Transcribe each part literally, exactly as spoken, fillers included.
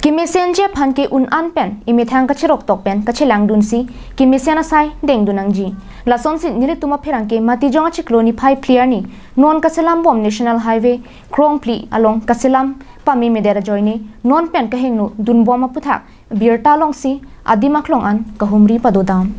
Kemesenji aphan ke un-an pen emethang kacherok tok pen kachelangdunsi kemesen asai dengdun nangji. Lasonsi nelitum apherangke Matijong achiklo niphai phli arni non kaselam bom National Highway krongphli along kaselam pamemedet ajoine non pen kahingno dunbom aphuthak birta longsi adim aklong an kahumri padodam.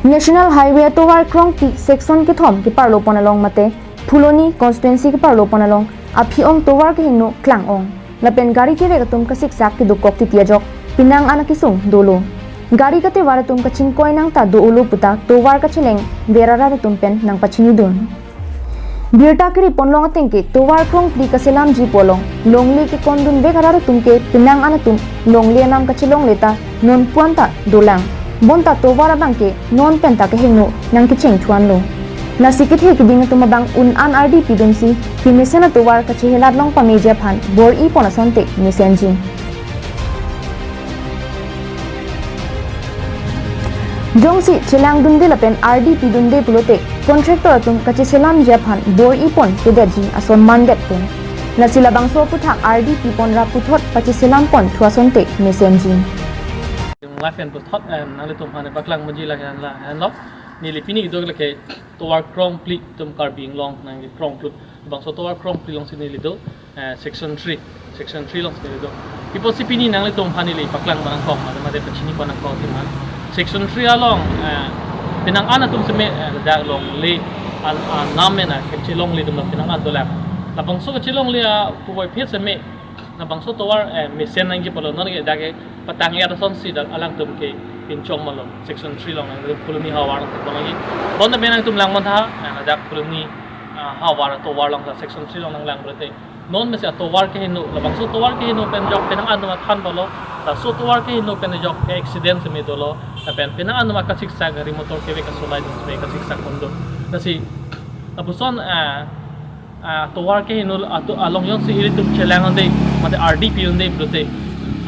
National Highway atovar krongphli section kethom keparlo pon along mate Phuloni constituency keparlo pon along aphi-ong tovar kehingno klang-ong. Lapen gari kevek atum kasiksak kedokok titi ajok penang an akesung dolo. Gari katevar atum kachingkoi nang ta do-olo puta tovar kachelengver arat atum pen nangpachinidun. Birta kiri ponlong ateng ke tovar krongphli kaselamji pu along longle kekondunvek arat atum ke penang an atum longle anam kachelongle ta non puan ta dolang. Bonta tovar abang ke non pen ta kehingno nangkecheng thuanlo. Lasi kethe keding atum abang un-an ardi pidunsi kemesen atovar kachehelat long pameji aphan bor-i pon asonte mesenji. Jongsi chelangdunde lapen ardi pidunde pulote contractor atum kacheselamji aphan bor-i pon kedetji ason mandetpo. Lasi labangso aphuthak ardi pipon ra puthot pacheselam pon thu asonte mesenji. Lapen puthot, em, nanglitum aphan paklang muji lahenlo. Neli pini do lake tovar krongphli atum Karbi Anglong nangli krongphli. Bangso tovar krongphli alongsi neli do, eh, section three. Section three alongsi neli do. Ipo si pini nanglitum aphan neli paklang pon nangkok, mate mate pachini pon nangkok adim an. Section three along, eh, penang an atum seme, eh, dak longle an, an nam mena kachelongle atum penang an dolang. Labangso kachelongle apupoi phit seme labangso tovar, eh, mesen nangji pulo non ke dak ke patang ya asonsi dak alangtum ke pinchong malo. Section three along nang Phuloni havar along tong lagi. Bonta penang atum lang mon tha, eh, dak Phuloni, ah, havar tovar along ta section three along nanglang pulote. Non mesen atovar kehingno, labangso tovar kehingno pen jok penang an atum athan pulo. Laso tovar kehingno pen jok accident seme dolo. Lapen penang an atum kasiksak gari motor kevek asolai seme kasiksak kondo. Lasi lapuson, ah, ah, tovar kehingno ato along jongsi ilitum chelangdunde, mate ardi pidunde pulote,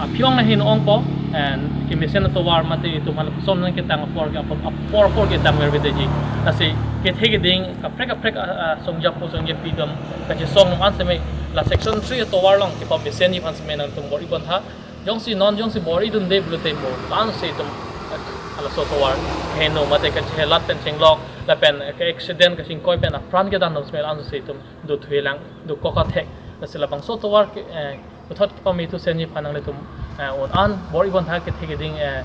ah, aphi-ong nahingno ongpo, and kemesen atovar mate itum aphan lapuson nangketang apor ke apor apor apor ketang vervedeji. Lasi kethe keding kaprek kaprek, ah, ah, songjapo songjepi atum kachesong an seme la section three atovar along kepamesenji aphan seme nangtum bor-i pon tha. Jongsi non jongsi bor-i dunde pulote mo, la-ansi itum, eh, laso tovar kehingno mate kachehelat pen chenglok lapen ke accident kachingkoi pen apran kedam atum seme la-ansi itum do thuilang, dokok athek. Lasi labangso tovar ke, eh, puthot kepamethusenji aphan nanglitum, eh, un-an bor-i pon tha kethe keding, eh,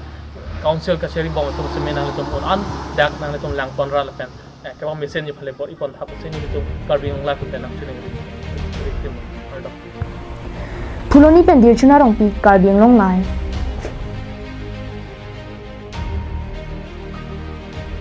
council kacheri bom atum seme nanglitum un-an dak nanglitum lang pon ra lapen, eh, kepamesenji aphan le bor-i pon tha pusi nelitum Karbi Anglong Live pen nangchining ri, ri, ri, ri, ri. Phuloni pen Dirchuna Rongpi, Karbi Anglong Live.